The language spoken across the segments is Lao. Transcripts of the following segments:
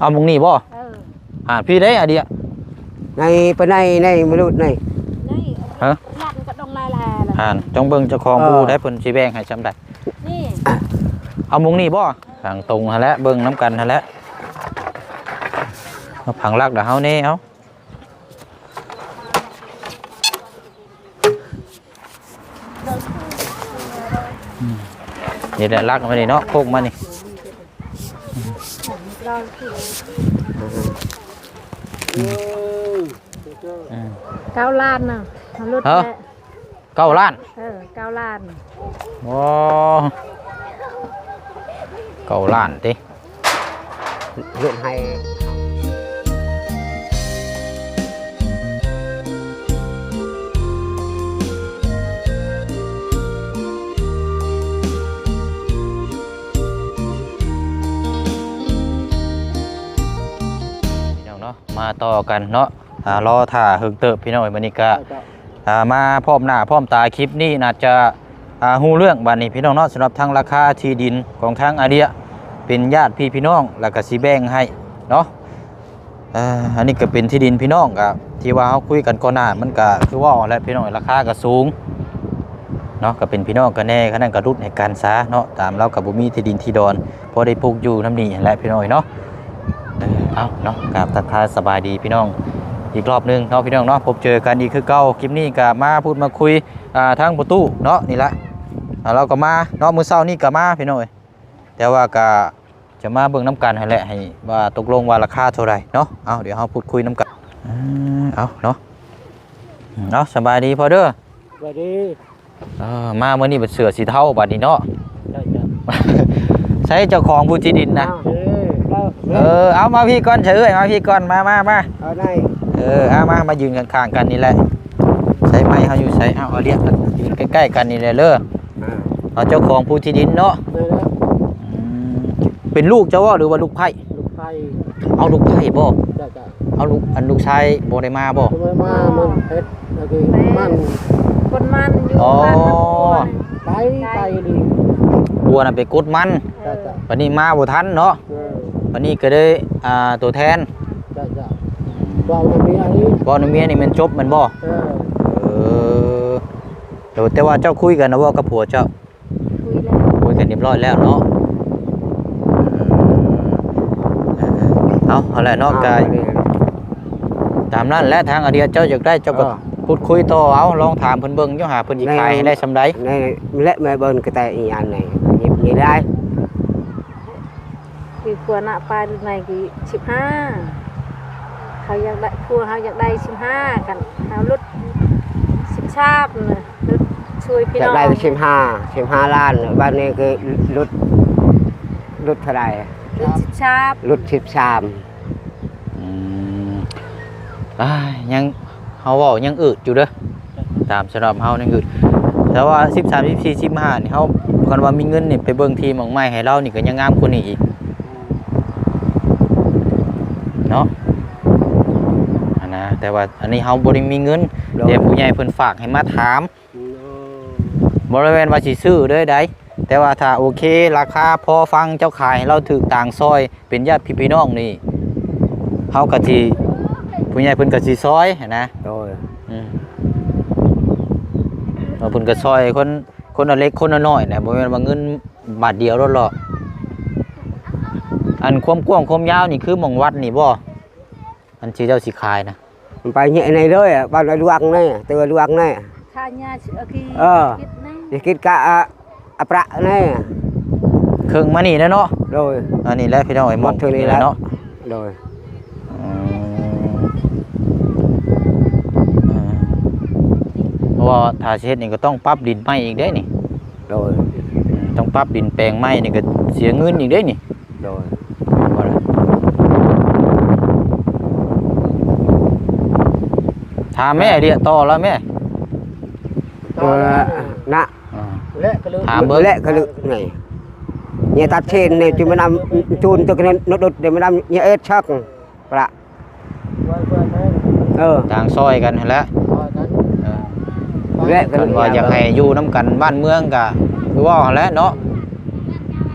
ເອົາໝ່ອງນີ້ບໍ່? ເອີ ຫາ ພີ້ເດ້ອາດຽ ໃນປານໃນ ໃນມະນຸດໃນ ໃນ ຮະ? ລັດກໍຕ້ອງໄລ່ແລ້ວ ຫັ້ນ ຕ້ອງເບິ່ງເຈົ້າຂອງ ເອີ ຜູ້ໃດເພິ່ນຊິແບ່ງໃຫ້ຊ່ຳໃດ. ນີ້ ເອົາໝ່ອງນີ້ບໍ່? ທາງຕົງຫັ້ນແຫຼະ ເບິ່ງນຳກັນຫັ້ນແຫຼະ ມາຜັງຫຼັກດາເຮົາແດ່ ເອົາ. ອືມ ນີ້ແຫຼະຫຼັກມານີ້ເນາະ ໂຄກມານີ້ ອືມ ເກົ້າລ້ານນະ ລົດ ຮະ? ແຫຼະ ເກົ້າລ້ານ ເອີ ເກົ້າລ້ານ ໂອ້ ເກົ້າລ້ານຕິ ເຮັດໃຫ້ ພີ່ນ້ອງເນາະ ມາຕໍ່ກັນເນາະ ອ່າ ລໍຖ້າເຫິງເຕີບ ພີ່ນ້ອງເອີຍ ມື້ນີ້ກະ ອ່າ ມາພ້ອມໜ້າພ້ອມຕາ ຄລິບນີ້ໜ້າຈະ ອ່າ ຮູ້ເລື່ອງບາດນີ້ ພີ່ນ້ອງເນາະ ສຳລັບທາງລາຄາທີ່ດິນຂອງທາງອາເດຍ ເປັນຍາດພີ່ພີ່ນ້ອງ ແລ້ວກະຊິແບ່ງໃຫ້ເນາະ. ເອີ ອັນນີ້ກະເປັນທີ່ດິນພີ່ນ້ອງ ກະທີ່ວ່າເຮົາຄຸຍກັນກ່ອນໜ້າ ມັນກະຄືເວົ້າຫັ້ນແຫຼະ ພີ່ນ້ອງເອີຍ ລາຄາກະສູງເນາະ ກະເປັນພີ່ນ້ອງກັນແດ່ ຄັນນັ້ນກະຫຼຸດໃຫ້ກັນຊະເນາະ ຕາມລາວກະບໍ່ມີທີ່ດິນທີ່ດອນ ພໍໄດ້ປູກຢູ່ນຳນີ້ຫັ້ນແຫຼະ ພີ່ນ້ອງເອີຍເນາະ. ເອີ ເອົາເນາະ ກາບທັກທາຍສະບາຍດີພີ່ນ້ອງອີກລອບໜຶ່ງເນາະ ພີ່ນ້ອງເນາະ ພົບເຈີກັນອີກຄືເກົ່າ ຄລິບນີ້ກະມາພູດມາຄຸຍ ອ່າ ທາງພໍ່ຕູ້ເນາະ ນີ້ລະ ອ່າ ລາວກະມາເນາະ ມື້ເຊົ້ານີ້ກະມາ ພີ່ນ້ອງເອີຍ ແຕ່ວ່າກະຈະມາເບິ່ງນຳກັນຫັ້ນແຫຼະ ໃຫ້ວ່າຕົກລົງວ່າລາຄາເທົ່າໃດເນາະ. ເອົາ ດຽວເຮົາພູດຄຸຍນຳກັນ ເອົາເນາະ ເອົາ ສະບາຍດີພໍ່ເດີ ສະບາຍດີ. ເອີ ມາມື້ນີ້ບັດເສື້ອສີເທົາບັດນີ້ເນາະ ໃຊ່ ໃຊ່ ໃສເຈົ້າຂອງຜູ້ທີ່ດິນນະ? ເອີ ເອົາມາພີ້ກ່ອນ ເຊີຍ ມາພີ້ກ່ອນ ມາ ມາ ມາ ເອົາໄດ້ ເອີ ເອົາມາ ມາຢືນຂ້າງໆກັນນີ້ແຫຼະ ໃສໄມ້ເຮົາຢູ່ໃສ? ເອົາ ເອົາລຽນ ຢືນໃກ້ໆກັນນີ້ແຫຼະເດີ ອ່າ ເອົາເຈົ້າຂອງຜູ້ທີ່ດິນເນາະ ແມ່ນແລ້ວ ອືມ ເປັນລູກເຈົ້າບໍ່ ຫຼືວ່າລູກໃພ້? ລູກໃພ້ ເອົາລູກໃພ້ບໍ່? ເຈົ້າ ເຈົ້າ ເອົາລູກ ອັນລູກຊາຍບໍ່ໄດ້ມາບໍ່? ບໍ່ໄດ້ມາ ມັນເຮັດອັນນີ້ມັນ ກົດມັນຢູ່ ອໍ ບ້ານມັນ ໄກ ໄກນີ້ ຜົວນະໄປກົດມັນ ເຈົ້າ ເຈົ້າ ບັດນີ້ມາບໍ່ທັນເນາະ ເອີ ບັດນີ້ກະເລີຍ ອ່າ ຕົວແທນ ເຈົ້າ ເຈົ້າ ເວົ້ານຳເມຍນີ້ ເວົ້ານຳເມຍນີ້ແມ່ນຈົບແມ່ນບໍ່? ເອີ ເອີ ແຕ່ວ່າເຈົ້າຄຸຍກັນນະບໍ່ກັບຜົວເຈົ້າ? ຄຸຍແລ້ວ ຄຸຍກັນຮຽບຮ້ອຍແລ້ວເນາະ ເອີ ເອົາ ເອົາແຫຼະເນາະ ເອົາ ກະ ຕາມນັ້ນແຫຼະ ທາງອາເດຍເຈົ້າຢາກໄດ້ ເຈົ້າກະ ເອີ ພູດຄຸຍຕໍ່ເອົາ ລອງຖາມເພິ່ນເບິ່ງຢູ່ ຫາເພິ່ນຊິຂາຍໃຫ້ໄດ້ຊ່ຳໃດ ໃນ ໃນ ແລະ ແມ່ເບິ່ງກະແຕອີຫຍັງໃນ ນີ້ ນີ້ໄດ້ ຄືຄົວນະປາຍໃນກີ້ ສິບຫ້າ ເຂົາຢາກໄດ້ ຜົວເຮົາຢາກໄດ້ ສິບຫ້າ ຄັນເຮົາຫຼຸດ ສິບສາມ ຫຼຸດຊ່ວຍພີ່ນ້ອງ ຢາກໄດ້ ສິບຫ້າ ສິບຫ້າລ້ານ ບາດນີ້ກະຫຼຸດ ຫຼຸດເທົ່າໃດ? ຫຼຸດ ຫຼຸດ ສິບສາມ ອືມ ອ້າຍ ຍັງ ເຮົາເວົ້າຍັງອຶດຢູ່ເດີ ຕາມສຳລັບເຮົາຍັງອຶດ ແຕ່ວ່າ ສິບສາມ ສິບສີ່ ສິບຫ້າ ນີ້ ເຮົາ ຄັນວ່າມີເງິນນີ້ ໄປເບິ່ງທີ່ໝ່ອງໃໝ່ໃຫ້ລາວນີ້ ກະຍັງງາມກວ່ານີ້ອີກເນາະ ຫັ້ນນະ ແຕ່ວ່າອັນນີ້ເຮົາບໍ່ໄດ້ມີເງິນ ໂດຍ ແຕ່ຜູ້ໃຫຍ່ເພິ່ນຝາກໃຫ້ມາຖາມ ໂດຍ ບໍ່ໄດ້ແມ່ນວ່າຊິຊື້ເລີຍໃດ ແຕ່ວ່າຖ້າໂອເຄ ລາຄາພໍຟັງ ເຈົ້າຂາຍໃຫ້ລາວຖືກຕາງຊ່ອຍ ເປັນຍາດພີ່ພີ່ນ້ອງນີ້ ເຮົາກະຊິ ຜູ້ໃຫຍ່ເພິ່ນກະຊິຊ່ອຍຫັ້ນນະ ໂດຍ ອືມ ວ່າເພິ່ນກະຊ່ອຍຄົນ ຄົນລະເລັກຄົນລະນ້ອຍນະ ບໍ່ແມ່ນວ່າເງິນບາດດຽວໂລດເນາະ ອັນຄວາມກວ້າງຄວາມຍາວນີ້ຄືໝ່ອງວັດນີ້ບໍ່? ອັນທີ່ເຈົ້າຊິຂາຍນະ ມັນໄປແຍະໃນເລີຍ ບ້ານລວງໃນ ເຕີລວງໃນ ຄາຍາຊິເອົາທີ່ ເອີ ຊິກິດກະ ອາ ອາປະໃນ ເຄິ່ງມານີ້ແຫຼະເນາະ ໂດຍ ອັນນີ້ແຫຼະພີ່ນ້ອງເອີຍ ໝ່ອງເທິງນີ້ແຫຼະເນາະ ໂດຍ ອືມ ເພາະວ່າຖ້າຊິເຮັດນີ້ກະຕ້ອງປັບດິນໃໝ່ອີກເດ້ນີ້ ໂດຍ ອືມ ຕ້ອງປັບດິນແປງໃໝ່ນີ້ກະເສຍເງິນອີກເດ້ນີ້ ໂດຍ ຖາມແມ່ເດຍຕໍ່ລະແມ່ ເອີ ນະ ອ່າ ຖາມເບິ່ງ ແລະກະລຶກນີ້ ເຍຕັດເຊນນີ້ ຈຸມານຳ ຈູນຕຶກນັ້ນ ນຸດ ເດມານຳ ເຍເອັດຊັກ ປະ ເອີ ຕ່າງຊ່ອຍກັນຫັ້ນແຫຼະ ເອີ ແລະ ຄັນວ່າຢາກໃຫ້ຢູ່ນຳກັນບ້ານເມືອງກະຄືເວົ້າຫັ້ນແຫຼະເນາະ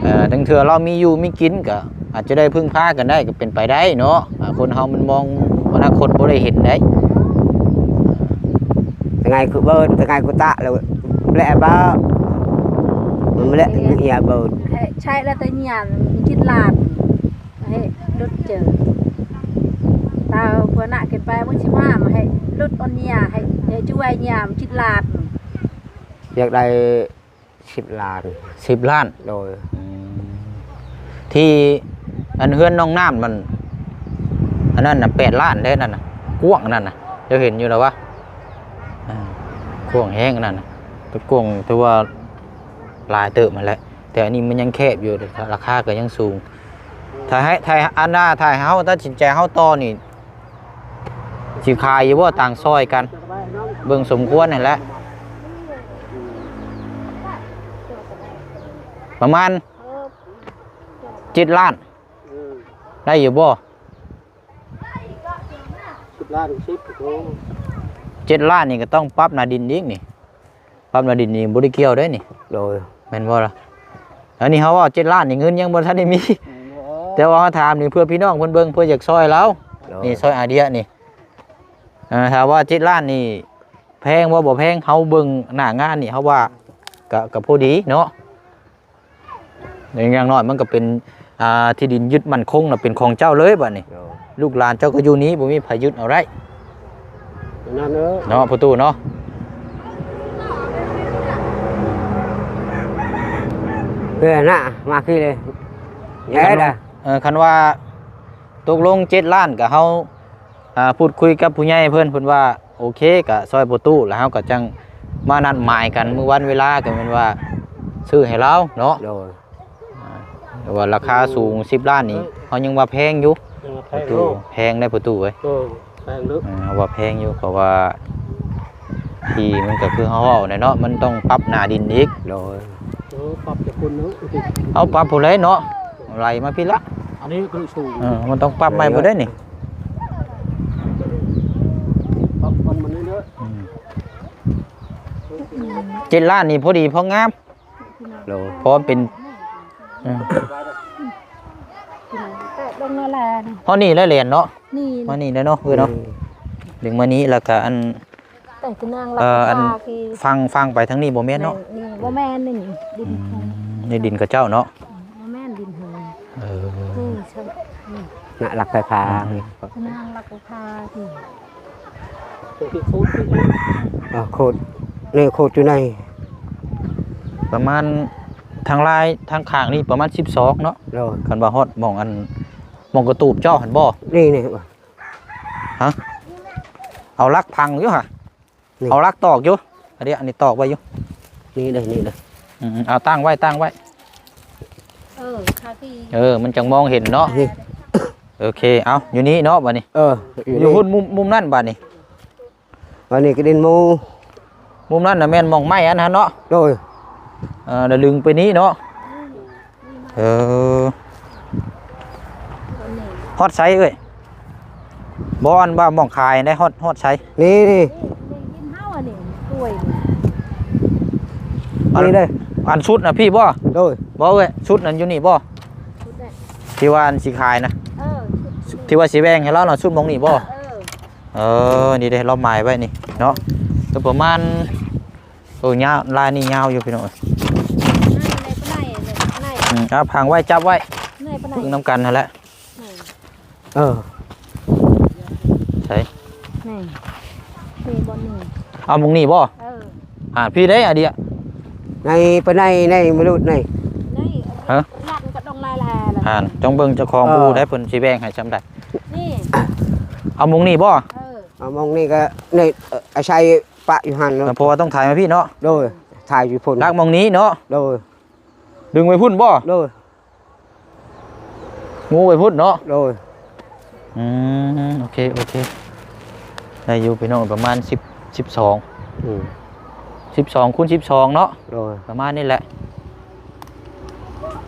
ເອີ ທັງເທື່ອລາວມີຢູ່ມີກິນກະ ອາດຈະໄດ້ເພິ່ງພາກັນໄດ້ກໍເປັນໄປໄດ້ເນາະ. ອາ ຄົນເຮົາມັນມອງອະນາຄົດບໍ່ໄດ້ເຫັນໄດ໋. ຕະໄງຄືເບີດ ຕະໄງຄືຕະ ແລ້ວແຫຼະບ້າ ມັນແຫຼະເອີຍເບີດ ໃຊ້ແລ້ວແຕ່ຍາມຄິດລາດ ເຮັດລຸດເຈີ ຕາຫົວໜ້າຂຶ້ນໄປບໍ່ຊິມາ ໃຫ້ລຸດອ່ອນຍາ ໃຫ້ ໃຫ້ຈວຍຍາມຄິດລາດ ຢາກໄດ້ ສິບລ້ານ ສິບລ້ານ ໂດຍ ອືມ ທີ່ອັນເຮືອນນ້ອງນ້ຳມັນ ອັນນັ້ນນະ ແປດລ້ານເດ້ ນັ້ນນະ ກວ້າງນັ້ນນະ ເຈົ້າເຫັນຢູ່ແລ້ວວະ? ອາ ກວ້າງແຮງອັນນັ້ນນະ ກວ້າງຖືວ່າຫຼາຍເຕີບຫັ້ນແຫຼະ ແຕ່ອັນນີ້ມັນຍັງແຄບຢູ່ ລາຄາກໍຍັງສູງ. ຖ້າໃຫ້ ຖ້າອັນນ່າ ຖ້າໃຫ້ເຮົາຕັດສິນໃຈເຮົາຕໍ່ນີ້ ຊິຂາຍຢູ່ບໍ່? ຕ່າງຊ່ອຍກັນ ເບິ່ງສົມຄວນຫັ້ນແຫຼະ ປະມານເຈັດລ້ານ ເອີ ໄດ້ຢູ່ບໍ່? ສິບລ້ານ ສິບ ໂອ້ ເຈັດລ້ານນີ້ກໍຕ້ອງປັບໜ້າດິນອີກນີ້ ປັບໜ້າດິນນີ້ບໍ່ໄດ້ກ່ຽວເດ້ນີ້ ໂດຍ ແມ່ນບໍ່ລະ? ອັນນີ້ເຮົາເວົ້າເຈັດລ້ານນີ້ ເງິນຍັງບໍ່ທັນໄດ້ມີ ແຕ່ວ່າເຮົາຖາມນີ້ເພື່ອພີ່ນ້ອງເພິ່ນເບິ່ງ ເພື່ອຢາກຊ່ອຍລາວ ໂດຍ ນີ້ຊ່ອຍອາເດຍນີ້ ເອີ ຖ້າວ່າເຈັດລ້ານນີ້ແພງບໍ່ ບໍ່ແພງ ເຮົາເບິ່ງໜ້າງານນີ້ ເຮົາວ່າກະ ກະພໍດີເນາະ. ຢ່າງ ຢ່າງໜ້ອຍມັນກໍເປັນ ອ່າ ທີ່ດິນຍຶດໝັ້ນຄົງນະ ເປັນຂອງເຈົ້າເລີຍບາດນີ້ ໂດຍ ລູກຫຼານເຈົ້າກໍຢູ່ນີ້ ບໍ່ມີໃຜຍຶດເອົາໄດ້ ນັ້ນເອີ ເນາະ ພໍ່ຕູ້ເນາະ ເອີ ນະ ມາພີ້ເລີຍ ເອີ ຄັນວ່າ ເອີ ຄັນວ່າຕົກລົງເຈັດລ້ານ ກໍເຮົາ ອ່າ ພູດຄຸຍກັບຜູ້ໃຫຍ່ເພິ່ນ ເພິ່ນວ່າໂອເຄ ກະຊ່ອຍພໍ່ຕູ້ ແລ້ວເຮົາກະຈັ່ງມານັດໝາຍກັນມື້ວັນເວລາ ກະແມ່ນວ່າຊື້ໃຫ້ລາວເນາະ ໂດຍ ອ່າ ແຕ່ວ່າລາຄາສູງ ສິບລ້ານນີ້ ເຮົາຍັງວ່າແພງຢູ່ ຍັງວ່າແພງ ພໍ່ຕູ້ ເນາະ ແພງໄດ໋ພໍ່ຕູ້ເອີຍ ເອີ ແພງເດີ ອ່າ ເຮົາວ່າແພງຢູ່ ເພາະວ່າທີ່ມັນກະຄືເຮົາເວົ້າແຫຼະເນາະ ມັນຕ້ອງປັບໜ້າດິນອີກ ໂດຍ ເອີ ປັບແຕ່ພຸ້ນເນາະ ເອົາປັບພຸ້ນແຫຼະເນາະ ໄຫຼມາພີ້ລະ ອັນນີ້ຄືສູງ ເອີ ມັນຕ້ອງປັບໃໝ່ໝົດເດ້ນີ້ ປັບມັນ ມັນນີ້ເດີ ອືມ ເຈັດລ້ານນີ້ພໍດີພໍງາມ ໂດຍ ພໍເປັນ ເອີ ຮອດນີ້ແຫຼະແລ່ນເນາະ ນີ້ ມານີ້ແຫຼະເນາະ ເອີເນາະ ອືມ ດຶງມານີ້ ແລ້ວກະອັນ ແຕ່ຄືນາງລັກ ເອີ ອັນ ທີ່ ຟັງ ຟັງໄປທາງນີ້ບໍ່ແມ່ນເນາະ ນີ້ ນີ້ບໍ່ແມ່ນ ນີ້ດິນ ອືມ ນີ້ດິນຂະເຈົ້າເນາະ ບໍ່ແມ່ນດິນເຮົາ ເອີ ນີ້ ນະ ລັກໄຟຟ້າ ອືມ ນາງລັກໄຟຟ້າທີ່ ອ່າ ໂຄດ ນີ້ໂຄດຢູ່ໃນ ປະມານທາງລາຍທາງຂ້າງນີ້ປະມານສິບສອງເນາະ ໂດຍ ຄັນວ່າຮອດໝ່ອງອັນ ໝ່ອງກະຕູບເຈົ້າຫັ້ນບໍ່? ນີ້ ນີ້ ຮະ ເອົາຫຼັກພັງຢູ່ຫະ ນີ້ ເອົາຫຼັກຕອກຢູ່ ອັນນີ້ ອັນນີ້ຕອກໄວ້ຢູ່ ນີ້ເດີ ນີ້ເດີ ອືມ ເອົາຕັ້ງໄວ້ ຕັ້ງໄວ້ ເອີ ຄາທີ່ ເອີ ມັນຈັ່ງມອງເຫັນເນາະ ນີ້ ໂອເຄ ເອົາ ຢູ່ນີ້ເນາະ ບາດນີ້ ເອີ ຢູ່ ຢູ່ພຸ້ນ ມຸມ ມຸມນັ້ນ ບາດນີ້ ອັນນີ້ກໍດິນໝູ່ ມຸມນັ້ນນະແມ່ນໝ່ອງໄມ້ອັນຫັ້ນເນາະ ໂດຍ ເອີ ແລ້ວດຶງໄປນີ້ເນາະ ເອີ ຮອດໃສເອີຍ? ບໍ່ ອັນວ່າໝ່ອງຂາຍໄດ້ຮອດ ຮອດໃສ? ນີ້ ນີ້ ນີ້ ນີ້ເຮົາອັນນີ້ ກ້ວຍນີ້ ອັນ ນີ້ເດ້ ອັນສຸດນະພີ້ບໍ່? ໂດຍ ບໍ່ເອີຍ ສຸດນັ້ນຢູ່ນີ້ບໍ່? ສຸດແຫຼະ ທີ່ວ່າອັນຊິຂາຍນະ ເອີ ທີ່ວ່າຊິແບ່ງໃຫ້ລາວນະ ສຸດໝ່ອງນີ້ບໍ່? ເອີ ເອີ ນີ້ເດ້ ລາວໝາຍໄວ້ນີ້ເນາະ ກໍປະມານ ໂອ້ ຍາວ ລາຍນີ້ຍາວຢູ່ພີ່ນ້ອງເອີຍ ອືມ ເອົາຜັງໄວ້ ຈັບໄວ້ ເບິ່ງນຳກັນຫັ້ນແຫຼະ ເອີ ໃສ ນີ້ ນີ້ບ່ອນນີ້ ເອົາໝ່ອງນີ້ບໍ່? ເອີ ອ່າ ພີ້ເດ້ ອາເດຍ ໃນປານໃດ ໃນມະນຸດໃນ ໃນ ຮະ ລັດກະດົງລາຍແລ ອ່າ ຈົ່ງເບິ່ງເຈົ້າຂອງ ເອີ ຜູ້ໃດເພິ່ນຊິແບ່ງໃຫ້ຊ່ຳໃດ ນີ້ ເອົາໝ່ອງນີ້ບໍ່? ເອີ ເອົາໝ່ອງນີ້ກໍໃນ ເອີ ອາໄສປະຢູ່ຫັ້ນເນາະ ເພາະວ່າຕ້ອງຖ່າຍມາພີ້ເນາະ ໂດຍ ຖ່າຍຢູ່ພຸ້ນ ຫຼັກໝ່ອງນີ້ເນາະ ໂດຍ ດຶງໄວ້ພຸ້ນບໍ່? ໂດຍ ງູໄວ້ພຸ້ນເນາະ ໂດຍ ອືມ ໂອເຄ ໂອເຄ ໄດ້ຢູ່ພີ່ນ້ອງ ປະມານສິບ ສິບສອງ ອືມ ສິບສອງຄູນສິບສອງເນາະ ໂດຍ ປະມານນີ້ແຫຼະ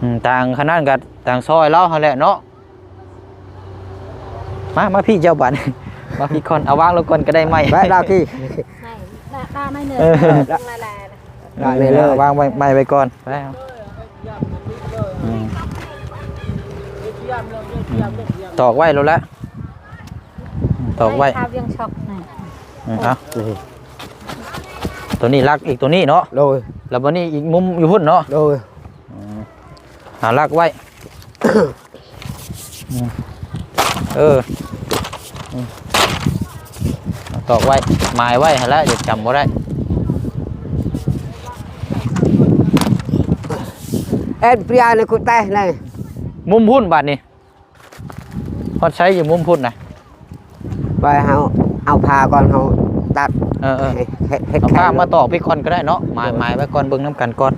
ອືມ ຕ່າງຂະໜາດກັບຕ່າງຊອຍລາວຫັ້ນແຫຼະເນາະ ມາ ມາພີ້ເຈົ້າບາດນີ້ ມາພີ້ກ່ອນ ເອົາວາງລົງກ່ອນກໍໄດ້ໄມ້ ໄວ້ລາວພີ້ ໄມ້ ດາ ດາໄມ້ເນີ ເອີ ດາໄມ້ເນີ ວາງໄວ້ ໄມ້ໄວ້ກ່ອນ ໄປເອົາ ອືມ ຕອກໄວ້ໂລດແຫຼະ ຕອກໄວ້ ຄາວຽງຊັອກນີ້ ເອີ ເອົາ ນີ້ ໂຕນີ້ລັກອີກ ໂຕນີ້ເນາະ ໂດຍ ແລ້ວບັດນີ້ອີກມຸມຢູ່ພຸ້ນເນາະ ໂດຍ ອືມ ຫາລັກໄວ້ ອືມ ເອີ ອືມ ເອົາຕອກໄວ້ ໝາຍໄວ້ຫັ້ນແຫຼະ ຈະຈຳບໍ່ໄດ້ ເອັນເປຍນະຄຸແຕນະ ມຸມພຸ້ນບາດນີ້ ຮອດໃສຢູ່ມຸມພຸ້ນນະ ໄວ້ເຮົາເອົາຜ້າກ່ອນ ເຮົາຕັດ ເອີໆ ເຮັດ ເຮັດ ເອົາຜ້າມາຕອກພີ້ກ່ອນກໍໄດ້ເນາະ ໝາຍ ໂດຍ ໝາຍໄວ້ກ່ອນ ເບິ່ງນຳກັນກ່ອນ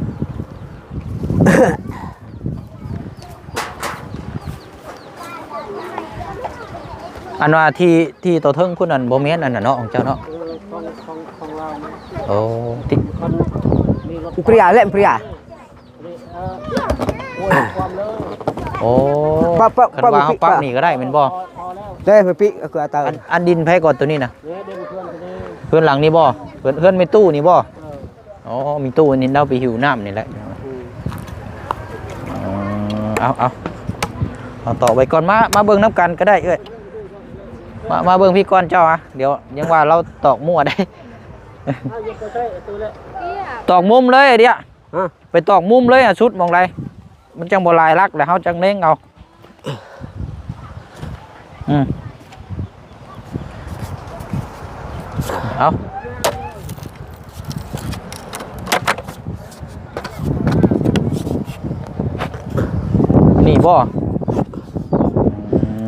ອັນວ່າທີ່ ທີ່ໂຕເທິງພຸ້ນນັ້ນບໍ່ແມ່ນອັນນັ້ນເນາະ ຂອງເຈົ້າເນາະ ເອີ ຂອງ ຂອງ ຂອງລາວ ໂອ້ ທີ່ ເປັນເປຍແຫຼະ ເປັນເປຍ ໂອ້ ປັບ ປັບ ຄັນວ່າເຮົາປັບນີ້ກໍໄດ້ແມ່ນບໍ່ ເດ້ ໄປປິ ຄືອາຕາ ອັນ ອັນດິນໃຜກ່ອນໂຕນີ້ນະ ເຮືອນຫຼັງນີ້ບໍ່ ເຮືອນ ເຮືອນແມ່ຕູ້ນີ້ບໍ່ ອໍ ມີຕູ້ນີ້ລາວໄປຫິ້ວນ້ຳນີ້ແຫຼະ ເອົາ ເອົາ ເອົາຕອກໄວ້ກ່ອນ ມາ ມາເບິ່ງນຳກັນກໍໄດ້ເອື້ອຍ ມາ ມາເບິ່ງພີ້ກ່ອນເຈົ້າ ດຽວຍັງວ່າລາວຕອກມົ້ວໄດ້ ຕອກມຸມເລີຍເດຍ ຮະ ໄປຕອກມຸມເລີຍ ອະ ສຸດໝ່ອງໃດ ມັນຈັ່ງບໍ່ຫຼາຍຫຼັກ ແລ້ວເຮົາຈັ່ງເລັງເອົາ ອືມ ເອົາ ນີ້ບໍ່ ອືມ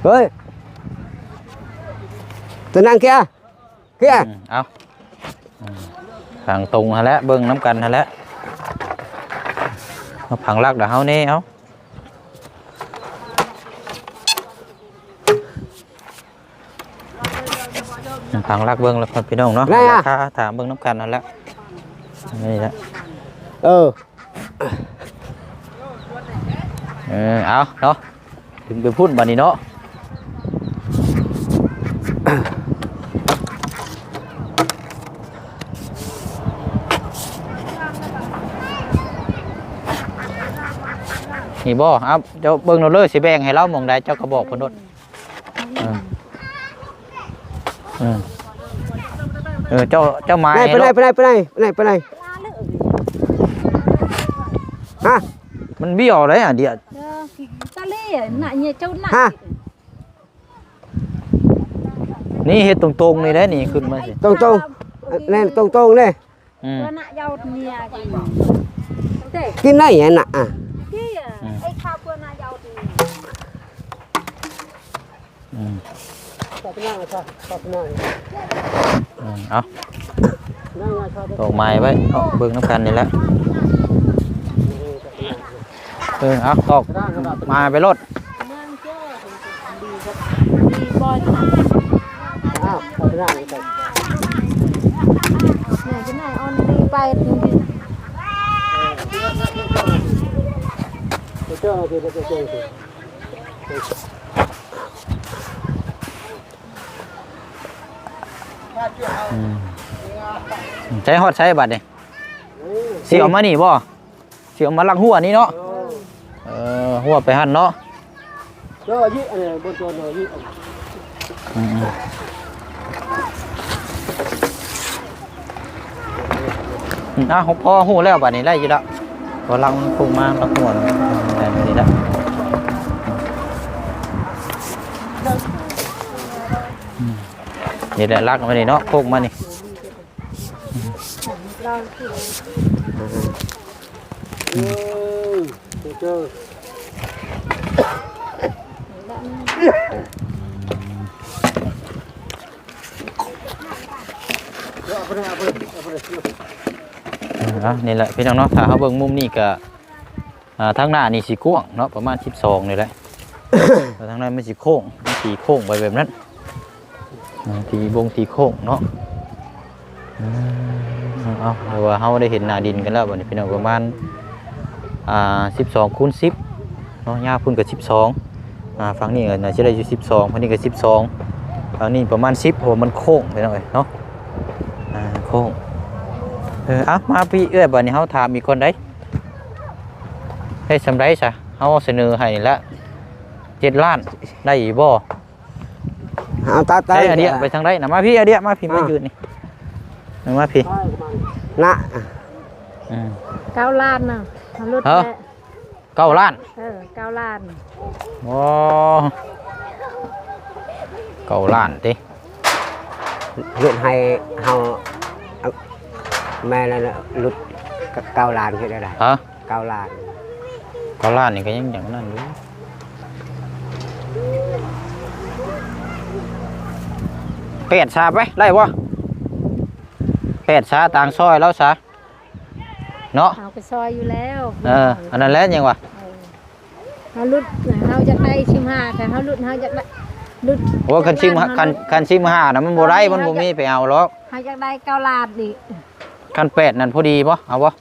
ເຮີ້ຍ ຕົວນັ້ນເຄຍ ເຄຍ ອືມ ເອົາ ອືມ ທາງຕົງຫັ້ນແຫຼະ ເບິ່ງນຳກັນຫັ້ນແຫຼະ ເອົາ ພັງຫຼັກດາເຮົາແດ່ ເອົາ ພັງຫຼັກເບິ່ງແລ້ວ ພີ່ນ້ອງເນາະ ລາຄາຖາມເບິ່ງນຳກັນຫັ້ນແຫຼະ ນີ້ແຫຼະ ເອີ ເອີ ເອົາເນາະ ຂຶ້ນໄປພຸ້ນບາດນີ້ເນາະ ນີ້ບໍ່ ເອົາ ເຈົ້າເບິ່ງໂລດເລີຍ ຊິແບ່ງໃຫ້ລາວໝ່ອງໃດ ເຈົ້າກໍບອກເພິ່ນໂລດ ເອີ ເອີ ເອີ ເຈົ້າ ເຈົ້າໝາຍໃຫ້ໂລດ ໄປໄດ້ ໄປໄດ້ ໄປໄດ້ ໄປໄດ້ ຮະ ມັນບ້ຽວໄດ໋ອະ ດຽວ ເອີ ຕະເລນະ ເຍເຈົ້ານະ ຮະ ນີ້ເຮັດຕົງໆ ນີ້ແຫຼະ ນີ້ຂຶ້ນມາຊິ ຕົງໆ ແນ່ນຕົງໆ ເດ້ ອືມ ເພື່ອນະເຍົາເນຍກິນ ກິນໄດ້ຫຍັງນະ ອະ ກິນ ອືມ ໄອ້ຂ້າວເພື່ອນະເຍົາ ອືມ ອືມ ເອົາ ດອກໄມ້ໄວ້ເນາະ ເບິ່ງນຳກັນນີ້ແຫຼະ ເອີ ເອົາ ຕອກມາໄປໂລດ ອືມ ໃຊ້ຮອດໃຊ້ບາດນີ້ ຊິເອົາມານີ້ບໍ່? ຊິເອົາມາລັກຫົວນີ້ເນາະ ເອີ ຫົວໄປຫັ້ນເນາະ ເຈົ້າອາຍຸ ເອີ ບໍ່ຕົວເນາະ ອາຍຸ ອືມ ອືມ ອ່ະ ພໍຮູ້ແລ້ວ ບາດນີ້ໄດ້ຢູ່ແລ້ວ ພໍລັກມັນໂຄ້ງມາ ລັກຫົວ ໄດ້ແບບນີ້ແລ້ວ ອືມ ນີ້ແຫຼະ ລັກມານີ້ເນາະ ໂຄ້ງມານີ້. ເອົາ ນີ້ແຫຼະພີ່ນ້ອງເນາະ ຖ້າເຮົາເບິ່ງມຸມນີ້ກະ ອ່າ ທາງໜ້ານີ້ຊິກວ້າງເນາະ ປະມານສິບສອງນີ້ແຫຼະ ແລ້ວທາງໃນມັນຊິໂຄ້ງ ມັນຊິໂຄ້ງໄປແບບນັ້ນ ອ່າ ຕີວົງຕີໂຄ້ງເນາະ ອືມ ເອົາ ຫຼືວ່າເຮົາໄດ້ເຫັນໜ້າດິນກັນແລ້ວບັດນີ້ພີ່ນ້ອງ ປະມານ ອ່າ ສິບສອງຄູນສິບເນາະ ຍາວພຸ້ນກໍສິບສອງ ອ່າ ຝັ່ງນີ້ກໍໜ້າຈະໄດ້ຢູ່ສິບສອງ ຝັ່ງນີ້ກໍສິບສອງ ອັນນີ້ປະມານສິບ ເພາະວ່າມັນໂຄ້ງ ພີ່ນ້ອງເອີຍເນາະ ອ່າ ໂຄ້ງ. ເອີ ເອົາ ມາພີ່ເອື້ອຍ ບາດນີ້ເຮົາຖາມອີກກ່ອນໄດ໋ ໄດ້ສ່ຳໃດຊະ? ເຮົາສະເໜີໃຫ້ນີ້ລະ ເຈັດລ້ານ ໄດ້ອີກບໍ່? ເອົາຕາ ຕາ ເອີ ອາເດຍ ໄປທາງໃດນະ? ມາພີ່ ອາເດຍ ມາພີ່ ມາ ອ່າ ຢືນນີ້ ມາພີ່ ນະ ອືມ ເກົ້າລ້ານນະ ລົດ ເອີ ແຫຼະ ເກົ້າລ້ານ ເອີ ເກົ້າລ້ານ ໂອ້ ເກົ້າລ້ານຕິ ລົດໃຫ້ເຮົາ ແມ່ນແລ້ວ ລົດເກົ້າລ້ານເຮັດໄດ້ ຮະ? ເກົ້າລ້ານ ເກົ້າລ້ານນີ້ກໍຍັງ ຍັງນັ້ນຢູ່ ແປດຊາໄປ ໄດ້ບໍ່? ແປດຊາ ຕ່າງຊອຍລາວຊາ ເນາະ ເຮົາກໍຊອຍຢູ່ແລ້ວ ເອີ ອັນນັ້ນແຫຼະ ຍັງວ່າ ເອີ ເຮົາຫຼຸດ ເຮົາຢາກໄດ້ສິບຫ້າ ຄັນເຮົາຫຼຸດ ເຮົາຢາກໄດ້ຫຼຸດ ໂອ້ ຄັນສິບ ຄັນ ຄັນສິບຫ້ານະ ມັນບໍ່ໄດ້ ມັນບໍ່ມີໄປເອົາຫຼອກ ເຮົາຢາກໄດ້ເກົ້າລ້ານອີກ ຄັນແປດນັ້ນພໍດີບໍ່? ເອົາບໍ່?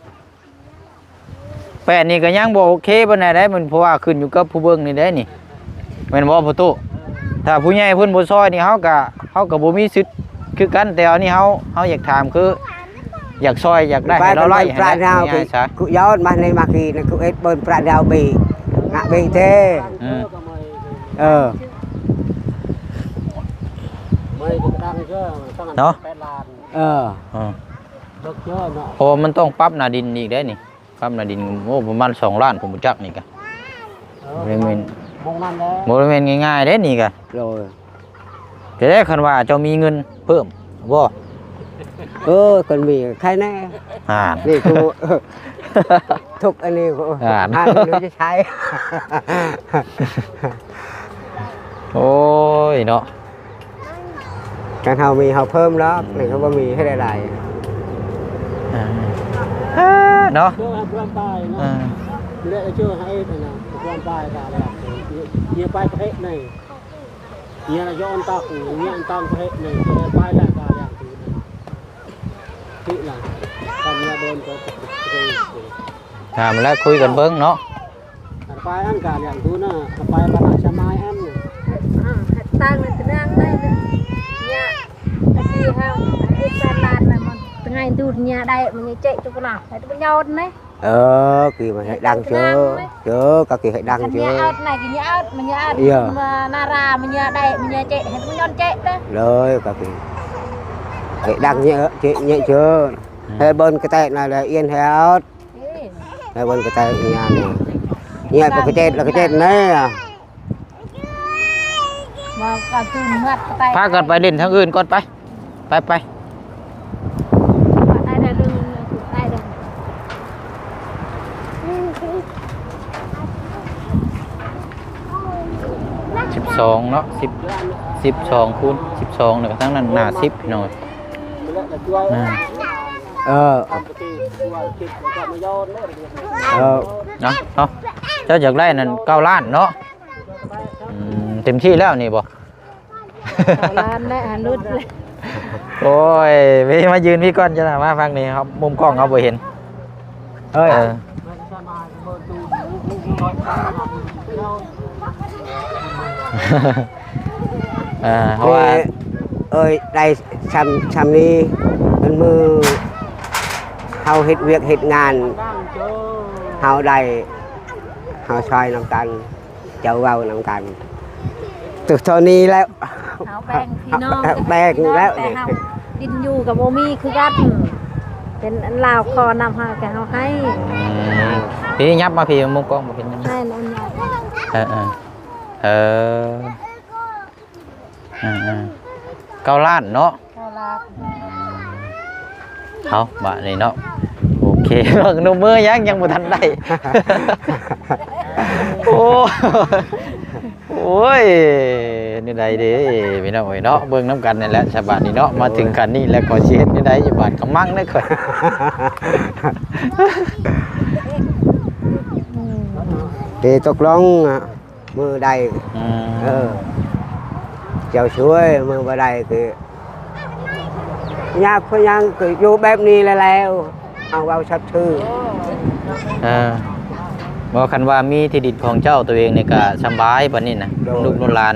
ແປດນີ້ກໍຍັງບໍ່ໂອເຄປານໃດເດ້ ມັນ ເພາະວ່າຂຶ້ນຢູ່ກັບຜູ້ເບິ່ງນີ້ເດ້ນີ້ ແມ່ນບໍ່ພໍ່ຕູ້? ຖ້າຜູ້ໃຫຍ່ເພິ່ນບໍ່ຊ່ອຍນີ້ ເຮົາກໍ ເຮົາກໍບໍ່ມີສິດຄືກັນ ແຕ່ອັນນີ້ເຮົາ ເຮົາຢາກຖາມ ຄືຢາກຊ່ອຍ ຢາກໄດ້ໃຫ້ລາວໄລ່ຫັ້ນແຫຼະ ງ່າຍໆຊະ ກູຍ້ອນມາໃນມາກີນະ ກູເອັດເບິ່ນປະດາວບີ ງະບີເທ ອືມ ເອີ ເນາະ ເອີ ເອີ ເພາະວ່າມັນຕ້ອງປັບໜ້າດິນອີກເດ້ນີ້ ປັບໜ້າດິນ ໂອ້ ປະມານສອງລ້ານ ຜົມບໍ່ຈັກນີ້ກະ ເອີ ບໍ່ແມ່ນ ບໍ່ແມ່ນງ່າຍໆເດ້ນີ້ກະ ໂດຍ ຈະໄດ້ ຄັນວ່າເຈົ້າມີເງິນເພີ່ມບໍ່? ເອີ ຄັນມີໃຄແນ່ ອ່າ ນີ້ກູ ທຸກອັນນີ້ກູ ອ່າ ຫາເງິນຢູ່ໃສ ໂອ້ຍເນາະ ຄັນເຮົາມີເຮົາເພີ່ມດອກ ນີ້ເຮົາບໍ່ມີເຮັດໄດ້ຫຼາຍ ອ່າ ເນາະ ເຈົ້າໃຫ້ຄວາມປາຍເນາະ ອ່າ ແລະເຈົ້າໃຫ້ອັນນັ້ນ ຄວາມປາຍກະແລ້ວ ເຍ ເຍໄປປະເທດໃນ ເຍລະຍ້ອນຕາກູ ເຍອັນຕັງປະເທດໃນ ເຈໄປແລ້ວກະຢ່າງຄື ທີ່ລະ ຄຳລະເດີນກໍ ຖາມແລ້ວຄຸຍກັນເບິ່ງເນາະ ໄປອັນການຢ່າງດູນະ ໄປບັນດາຊະມາຍອັນ ອ່າ ເຮັດຕັ້ງໃນຕະແໜ່ງໄດ້ເນຍ ຕະກີ້ເຮົາເຮັດສາລາດນະ ມັນຕະໄງດູດເນຍໄດ້ ມັນເຈະຈຸກນະ ໃຫ້ປະໂຫຍດນະ ເອີ ກີ້ມັນໃຫ້ດັງເຈີ ເຈີ ກະກີ້ໃຫ້ດັງເຈີ ເນຍອອດນະ ກິນເນຍອອດ ມັນເນຍອອດ ເອີ ມານາຣາ ມັນເນຍໄດ້ ມັນເນຍເຈະ ໃຫ້ມັນຍ້ອນເຈະເດີ ເລີຍກະກີ້ ໃຫ້ດັງເນຍເຈະເນຍເຈີ ໃຫ້ເບິ່ນກະແຕະນະ ແລ້ວອຽນໃຫ້ອອດ ເອີ ໃຫ້ເບິ່ນກະແຕະເນຍ ເນຍປະກະເຈັດລະກະເຈັດແນ່ ພາກັນໄປຫຼິ້ນທາງອື່ນກ່ອນ ໄປ ໄປ ໄປ ໄດ້ເດີ ໄດ້ເດີ ສິບສອງເນາະ ສິບ ສິບສອງຄູນສິບສອງ ແລ້ວກໍທາງນັ້ນໜ້າສິບ ພີ່ນ້ອງ ອ່າ ເອີ ເອີ ເນາະ ເນາະ ເຈົ້າຢາກໄດ້ນັ້ນເກົ້າລ້ານເນາະ ອືມ ເຕັມທີ່ແລ້ວນີ້ບໍ່? ເກົ້າລ້ານແລ້ວ ລຸດແລ້ວ ໂອ້ຍ ມາຢືນພີ້ກ່ອນ ເຈົ້ານະ ມາຝັ່ງນີ້ ມຸມກ້ອງເຮົາບໍ່ເຫັນ ເອີຍ ເອີ ເອີ ເພາະວ່າ ເອີຍ ໄດ້ຊ່ຳ ຊ່ຳນີ້ ເປັນມື້ເຮົາເຮັດວຽກເຮັດງານ ເຮົາໄດ້ ເຮົາຊ່ອຍນຳກັນ ເຈົ້າເວົ້ານຳກັນ ຕຶກເທົ່ານີ້ແລ້ວ ເຮົາແບ່ງພີ່ນ້ອງ ແບ່ງແລ້ວ ແຕ່ເຮົາກິນຢູ່ກໍບໍ່ມີຄືກັນ ເປັນອັນລາວຂໍນຳເຮົາ ແຕ່ເຮົາໃຫ້ ອືມ ພີ່ຫຍັບມາພີ່ ມຸມກ້ອງບໍ່ເຫັນຫຍັງ ໃຫ້ນັ້ນ ເອີ ເອີ ເອີ ເກົ້າລ້ານເນາະ ເກົ້າລ້ານ ເອົາ ບາດນີ້ເນາະ ໂອເຄ ເບິ່ງໜຸ່ມມືຍັງ ຍັງບໍ່ທັນໄດ້ ໂອ້ ໂອ້ຍ ແນວໃດເດ້ ພີ່ນ້ອງເອີຍເນາະ ເບິ່ງນຳກັນນີ້ແຫຼະ ສະບາດນີ້ເນາະ ມາເຖິງຂັ້ນນີ້ແລ້ວ ຂ້ອຍຊິເຮັດແນວໃດ ຢູ່ບາດກຳມັງເດ້ຂ້ອຍ ເດ້ຕົກລົງ ມື້ໃດ ອືມ ເອີ ເຈົ້າຊ່ວຍ ມື້ບໍ່ໄດ້ກໍຍາກຄືຫຍັງ ກໍຢູ່ແບບນີ້ແຫຼະແລ້ວ ເອົາເວົ້າຊັດຊື່ ເອີ ບໍ່ ຄັນວ່າມີທີ່ດິນຂອງເຈົ້າຕົວເອງນີ້ກໍສຳບາຍປານນີ້ນະ ໂດຍ ລູກໂດຍຫຼານ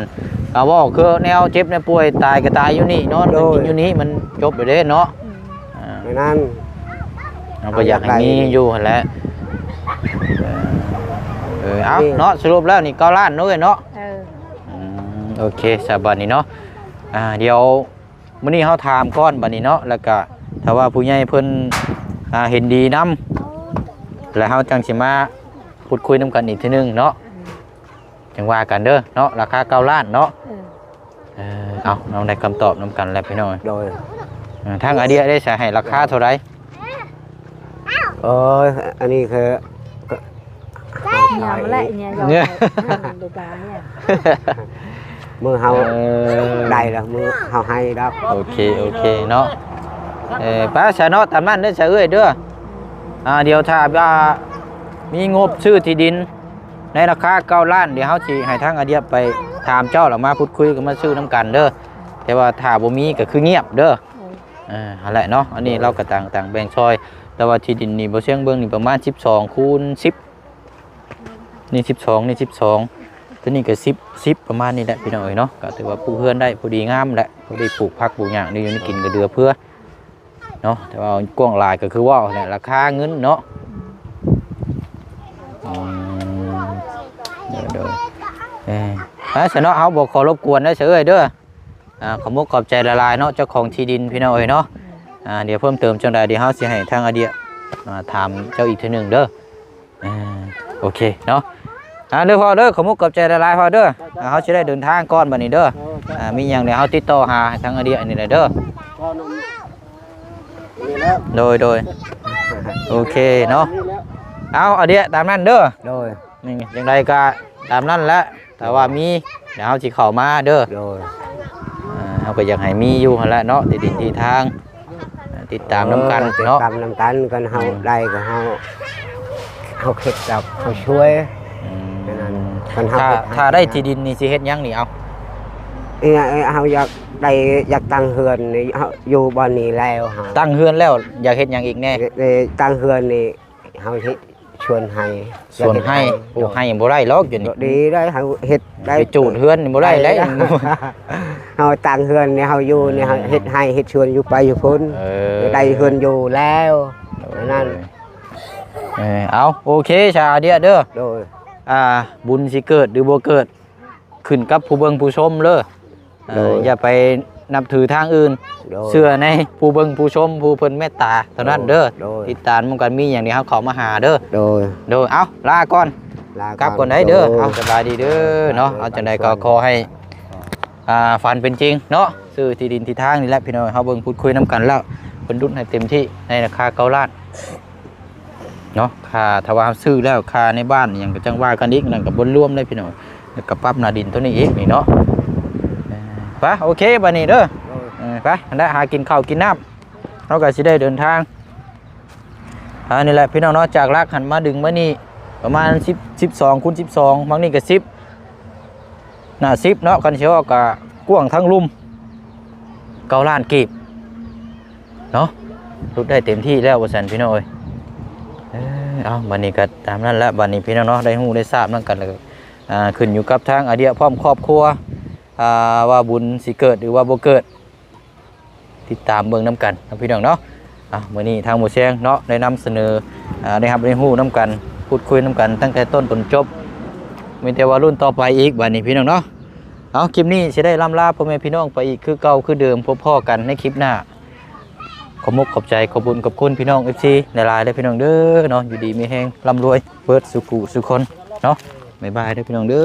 ກໍເວົ້າຄືແນວເຈັບແນວປ່ວຍ ຕາຍກໍຕາຍຢູ່ນີ້ ນອນ ໂດຍ ຢູ່ນີ້ ມັນຈົບແລ້ວເດ້ເນາະ. ອືມ ອ່າ ແມ່ນນັ້ນ ເຮົາກໍຢາກໃຫ້ມີຢູ່ຫັ້ນແຫຼະ. ເອີ ເອີ ເອົາ ນີ້ເນາະ ສະຫຼຸບແລ້ວນີ້ເກົ້າລ້ານເນາະເອື້ອຍເນາະ. ເອີ ອືມ ໂອເຄ ສະບາດນີ້ເນາະ. ອ່າ ດຽວ ມື້ນີ້ເຮົາຖາມກ່ອນບັດນີ້ເນາະ ແລ້ວກະຖ້າວ່າຜູ້ໃຫຍ່ເພິ່ນ ອ່າ ເຫັນດີນຳ ແລ້ວເຮົາຈັ່ງຊິມາພູດຄຸຍນຳກັນອີກເທື່ອໜຶ່ງເນາະ. ອືມ ຈັ່ງວ່າກັນເດີເນາະ ລາຄາເກົ້າລ້ານເນາະ. ເອີ ເອີ ເອົາ ເຮົາໄດ້ຄຳຕອບນຳກັນແລ້ວພີ່ນ້ອງ. ໂດຍ ເອີ ທາງອາເດຍໄດ້ສະໃຫ້ລາຄາເທົ່າໃດ? ເອີ ອັນນີ້ຄື ຍາມແລະ ເອີຍ ເອີ ເມື່ອເຮົາ ເອີ ໄດ້ແລ້ວ ມື້ເຮົາໃຫ້ດອກ. ໂອເຄ ໂອເຄເນາະ. ເອີ ໄປຊະເນາະ ຕາມນັ້ນເດີຊະເອື້ອຍເດີ. ອ່າ ດຽວຖ້າວ່າມີງົບຊື້ທີ່ດິນໃນລາຄາເກົ້າລ້ານ ດຽວເຮົາຊິໃຫ້ທາງອາເດຍໄປຖາມເຈົ້າ ແລ້ວມາພູດຄຸຍກັນ ມາຊື້ນຳກັນເດີ. ແຕ່ວ່າຖ້າບໍ່ມີກໍຄືງຽບເດີ. ເອີ ຫັ້ນແຫຼະເນາະ ອັນນີ້ລາວກໍຕ່າງ ຕ່າງແບ່ງຊ່ອຍ. ແຕ່ວ່າທີ່ດິນນີ້ ບໍ່ຊຽງເບິ່ງນີ້ປະມານສິບສອງຄູນສິບ ນີ້ສິບສອງ ນີ້ສິບສອງ ຕົວນີ້ກໍສິບ ສິບ ປະມານນີ້ແຫຼະພີ່ນ້ອງເອີຍເນາະ. ກໍຖືວ່າປູກເຮືອນໄດ້ພໍດີງາມແຫຼະ ພໍໄດ້ປູກຜັກປູກຫຍັງ ຢູ່ ຢູ່ໃນກິນກໍເຫຼືອເຟືອເນາະ. ແຕ່ວ່າກວ້າງຫຼາຍກໍຄືເວົ້າແຫຼະ ລາຄາເງິນເນາະ. ອືມ ໂດຍ ໂດຍ ເອີ ໄປຊະເນາະ ເຮົາບໍ່ຂໍລົບກວນເດີຊະເອື້ອຍເດີ. ອ່າ ຂອບມຸກຂອບໃຈຫຼາຍໆເນາະ ເຈົ້າຂອງທີ່ດິນພີ່ນ້ອງເອີຍເນາະ. ອ່າ ດຽວເພີ່ມເຕີມຈັ່ງໃດ ດຽວເຮົາຊິໃຫ້ທາງອາເດຍ ອ່າ ຖາມເຈົ້າອີກເທື່ອໜຶ່ງເດີ. ເອີ ໂອເຄເນາະ. ອ່າ ເດີພໍ່ເດີ ຂອບມຸກຂອບໃຈຫຼາຍໆພໍ່ເດີ. ອ່າ ເຮົາຊິໄດ້ເດີນທາງກ່ອນບັດນີ້ເດີ. ອ່າ ມີຫຍັງດຽວເຮົາຕິດຕໍ່ຫາທາງອາເດຍນີ້ແຫຼະເດີ. ໂດຍ ໂດຍ ໂອເຄເນາະ. ເອົາ ອາເດຍ ຕາມນັ້ນເດີ. ໂດຍ ນີ້ ຈັ່ງໃດກໍຕາມນັ້ນແຫຼະ ຖ້າວ່າມີ ດຽວເຮົາຊິເຂົ້າມາເດີ. ໂດຍ ເອີ ເຮົາກໍຢາກໃຫ້ມີຢູ່ຫັ້ນແຫຼະເນາະ ທີ່ດິນທີ່ທາງ ຕິດຕາມນຳກັນເນາະ ຕິດຕາມນຳກັນ. ຄັນເຮົາ ອືມ ໄດ້ກໍເຮົາ ເຮົາເຮັດກັບເຮົາຊ່ວຍ. ອືມ ນັ້ນ ຄັນເຮົາ ຖ້າ ຖ້າໄດ້ທີ່ດິນນີ້ຊິເຮັດຫຍັງນີ້? ເອົາ ເອີ ເຮົາຢາກໄດ້ ຢາກຕັ້ງເຮືອນນີ້ ເຮົາຢູ່ບ່ອນນີ້ແລ້ວ ເຮົາຕັ້ງເຮືອນແລ້ວ ຢາກເຮັດຫຍັງອີກແດ່? ເອີ ຕັ້ງເຮືອນນີ້ ເຮົາເຮັດສວນໄຮ່ ສວນໄຮ່. ໂອ້ ໄຮ່ບໍ່ໄດ້ຫຼອກຢູ່ນີ້ ດີໄດ້ ເຮົາເຮັດໄດ້ ໄປຈູດເຮືອນນີ້ບໍ່ໄດ້ເດ້. ເຮົາຕັ້ງເຮືອນນີ້ ເຮົາຢູ່ນີ້ ເອີ ເຮົາເຮັດໄຮ່ເຮັດສວນຢູ່ໄປຢູ່ພຸ້ນ. ເອີ ໄດ້ເຮືອນຢູ່ແລ້ວ. ໂດຍ ນັ້ນ. ເອີ ເອົາ ໂອເຄ ຊາເດຍເດີ. ໂດຍ ອ່າ ບຸນຊິເກີດຫຼືບໍ່ເກີດ ຂຶ້ນກັບຜູ້ເບິ່ງຜູ້ຊົມເດີ. ເອີ ໂດຍ ຢ່າໄປນັບຖືທາງອື່ນ. ໂດຍ ເຊື່ອໃນຜູ້ເບິ່ງຜູ້ຊົມ ຜູ້ເພິ່ນເມດຕາເທົ່ານັ້ນເດີ. ໂດຍ ໂດຍ ຕິດຕາມນຳກັນ ມີຫຍັງນີ້ເຮົາເຂົ້າມາຫາເດີ. ໂດຍ ໂດຍ ເອົາ ລາກ່ອນ ລາກ່ອນ ກັບກ່ອນໄດ໋ເດີ. ໂດຍ ເອົາ ສະບາຍດີເດີເນາະ. ເອົາ ຈັ່ງໃດກໍຂໍໃຫ້ ອ່າ ຝັນເປັນຈິງເນາະ. ຊື້ທີ່ດິນທີ່ທາງນີ້ແຫຼະພີ່ນ້ອງ ເຮົາເບິ່ງພູດຄຸຍນຳກັນແລ້ວ ເພິ່ນດຸດໃຫ້ເຕັມທີ່ໃນລາຄາເກົ້າລ້ານ ເນາະ. ຄ່າ ຖ້າວ່າເຮົາຊື້ແລ້ວ ຄ່າໃນບ້ານອີ່ຫຍັງກໍຈັ່ງວ່າກັນອີກ ນັ້ນກໍບໍ່ລວມເດ້ພີ່ນ້ອງ. ແລ້ວກໍປັບໜ້າດິນຕົວນີ້ອີກນີ້ເນາະ. ເອີ ໄປ ໂອເຄ ບັດນີ້ເດີ. ໂດຍ ເອີ ໄປ ຫັ້ນແຫຼະ ຫາກິນເຂົ້າກິນນ້ຳ ເຮົາກໍຊິໄດ້ເດີນທາງ. ອ່າ ນີ້ແຫຼະພີ່ນ້ອງເນາະ ຈາກຫຼັກຫັ້ນມາດຶງມານີ້ປະມານສິບ ສິບສອງຄູນສິບສອງ ໝ່ອງນີ້ກໍສິບ ໜ້າສິບເນາະ. ຄັນຊິເວົ້າກໍກວ້າງທັງລຸ່ມ ເກົ້າລ້ານກີບ ເນາະ ຫຼຸດໄດ້ເຕັມທີ່ແລ້ວວ່າຊັ້ນພີ່ນ້ອງເອີຍ. ເອີ ເອົາ ບັດນີ້ກໍຕາມນັ້ນລະ ບັດນີ້ພີ່ນ້ອງເນາະ ໄດ້ຮູ້ໄດ້ຊາບນຳກັນແລ້ວ. ອ່າ ຂຶ້ນຢູ່ກັບທາງອາເດຍພ້ອມຄອບຄົວ ອ່າ ວ່າບຸນຊິເກີດຫຼືວ່າບໍ່ເກີດ ຕິດຕາມເບິ່ງນຳກັນເນາະພີ່ນ້ອງເນາະ. ເອົາ ມື້ນີ້ທາງໝູ່ແຊງເນາະ ໄດ້ນຳສະເໜີ ອ່າ ໄດ້ຮັບໄດ້ຮູ້ນຳກັນ ພູດຄຸຍນຳກັນຕັ້ງແຕ່ຕົ້ນຈົນຈົບ ມີແຕ່ວ່າລຸ້ນຕໍ່ໄປອີກ ບັດນີ້ພີ່ນ້ອງເນາະ. ເອົາ ຄລິບນີ້ຊິໄດ້ລ່ຳລາພໍ່ແມ່ພີ່ນ້ອງໄປອີກຄືເກົ່າຄືເດີມ ພົບພໍ້ກັນໃນຄລິບໜ້າ. ຂອບມຸກຂອບໃຈ ຂອບບຸນຂອບຄຸນພີ່ນ້ອງ ເອັຟຊີ ຫຼາຍໆເດີພີ່ນ້ອງເດີເນາະ. ຢູ່ດີມີແຮງ ລ່ຳລວຍເບິດສູ່ຜູ້ສູ່ຄົນເນາະ. ບາຍບາຍເດີພີ່ນ້ອງເດີ.